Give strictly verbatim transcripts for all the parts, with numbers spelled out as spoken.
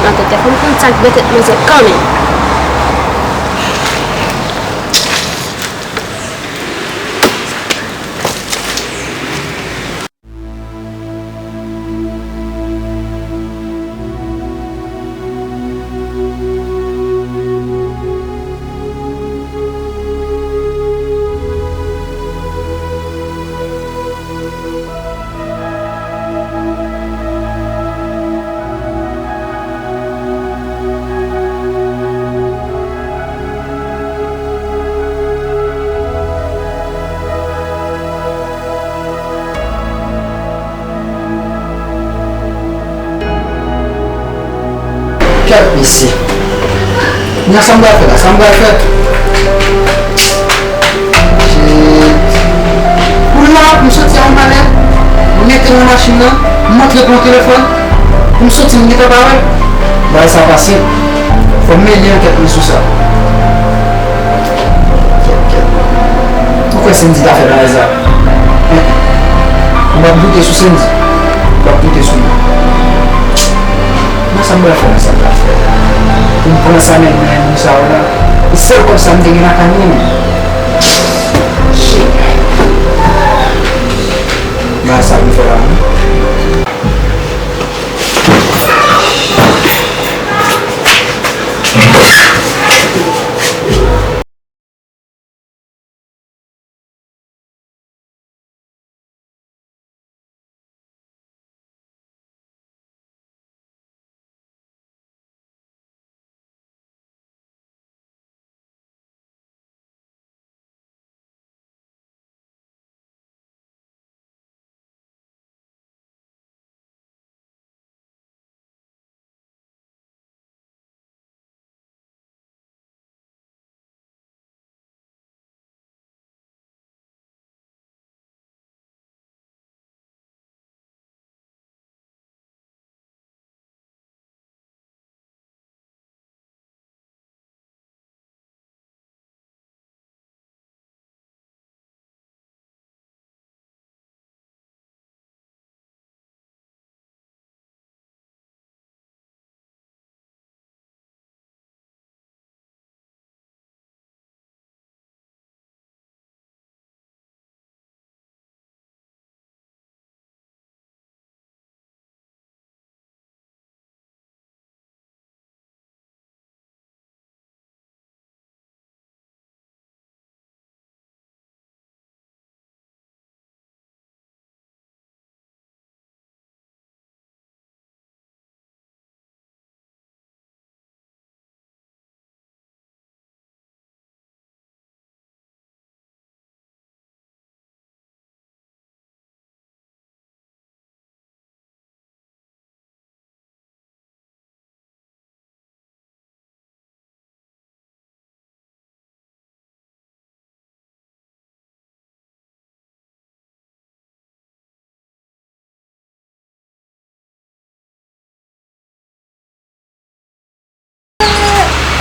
Nan tèt, fò m konn sa k nan tèt manzè kanmenm. Kèt mesye. Nan sa m pral fè la, sa m pral fè. Shit. Kounye a, pou m soti a, m ale, m mete nan machin nan, m antre pran telefòn, pou m soti, m gentan pa wè l. Bagay sa pa senp. Fò m mennen ankèt mwen sou sa. Kèt, kèt. Ou kwè Sendy ta fè bagay sa? Hein? M ap doute sou Sendy. M ap doute sou li. Nan sa m pral fè, nan sa m pral fè. Pou m pran sa nan men moun sa yo la. E sèl kòb sa m te gen lakay mwen. Shit. Bagay sa pou m fè la, non?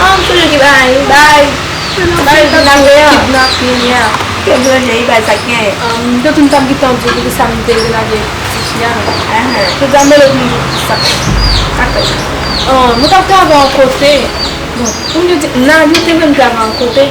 Ah, m sonje ki bay, bay. Bay, bay, kidnapin, ya. Ke blonde, li bay sa k genyen. Ah, m te tou m t ap gentan di w poukisa m te vin lage ti fi a, non. Ahan. Jodi a, m rele pou m di sa. Sa k fèt? Ah, mwen t ap travay yon kote. Bon, pou m di, nan, li te vle m travay yon kote.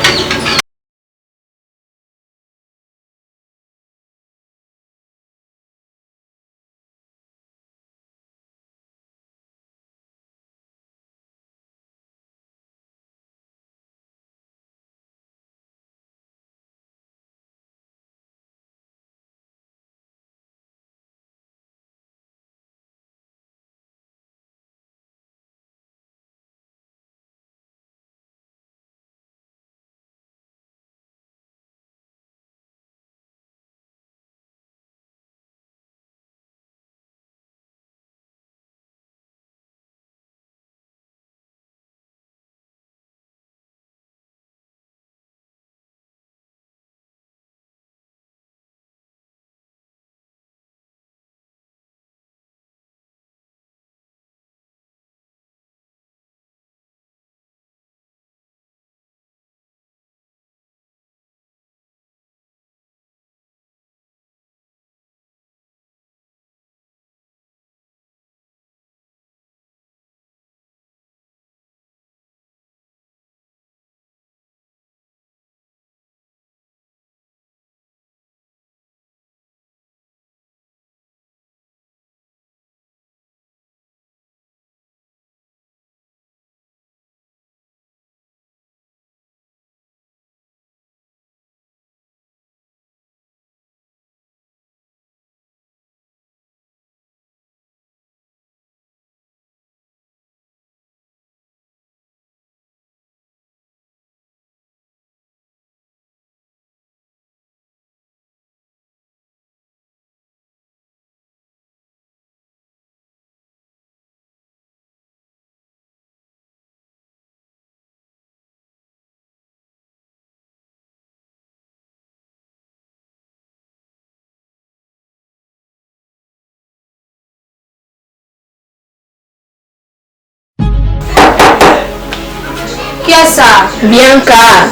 Kiyès sa? Bianca.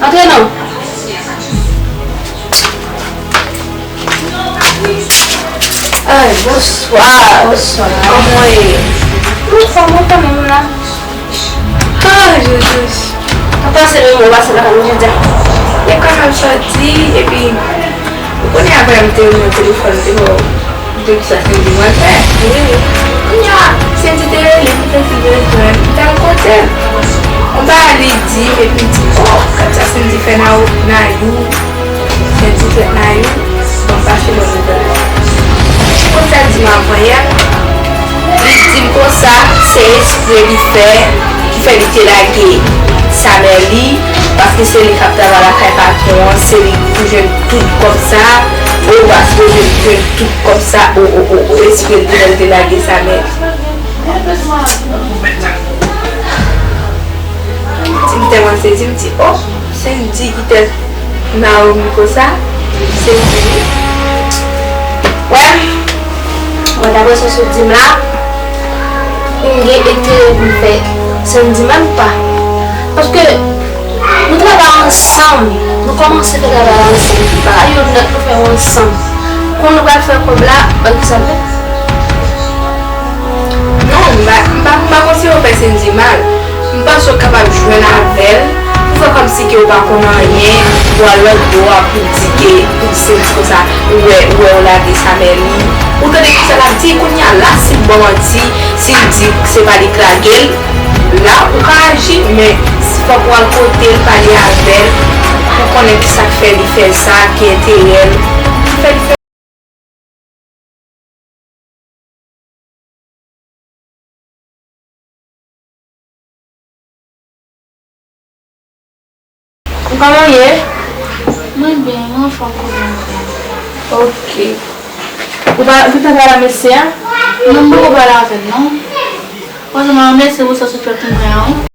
Antre non. Ay, bonswa. Bonswa. Kòman w ye? M anfòm, ou kòman menm la? Ah, Jezi. Ou pase menm, ou pase lakay mwen jodi a. Lekòl m ap sòti, epi ou konnen apre m te wè nan telefòn, m te wè w. Tout sa Sendy mwen fè. Wi, wi. Kounye a, Sendy te rele m, Sendy bezwen m. M t al kote l. Yon bagay li di m, epi m di, oh, gad sa Sendy fè Nayou. Sendy fè Nayou. Bon, m pa fè bon nouvèl la. Konn sa l di m avan yè. Li di m konsa, se espre li fè, ki fè li te lage Samuel li, paske se li k ap travay lakay patwon an, se li pou jwenn tout kòb sa, o, paske yo jwenn tout kòb sa, o, o, o, o, espre l te, l te lage Samuel. Ti m tèlman sezi, m di, o, Sendy ki tèt Naomi konsa, Sendy wi. Wè, mwen, daprè sa w sot di m la, m gen enterè pou m fè Sendy menm pa. Paske nou travay ansanm, nou kòmanse fè travay la ansanm. Bagay yo nèt nou fè yo ansanm. Kon nou pral fè kòb la, ban ki sa fè. Non, m pa, m pa, m pa konsidere w fè Sendy mal. M panse w kapab jwenn avè l, pou fè kòmsi ke w pa konn anyen, pou al lòt bò a pou di ke, pou di Sendy konsa, ou wè, ou wè w lage Samuel li. Ou tande kisa l ap di, kounye a la, si l ba w manti, si l di se pa li k lage l, la, ou ka aji, men fòk ou al kote l, pale avè l, pou konnen kisa k fè li fè sa, ki enterè l, ki fè li fè. Ou kòman w ye? Mwen byen, mwen anfòm kounye a. Ok. Ou pa, ou gentan pale a mesye a? Non, m poko pale avè l, non. Franchman, mèsi pou sa w sot fè pou mwen an, wi.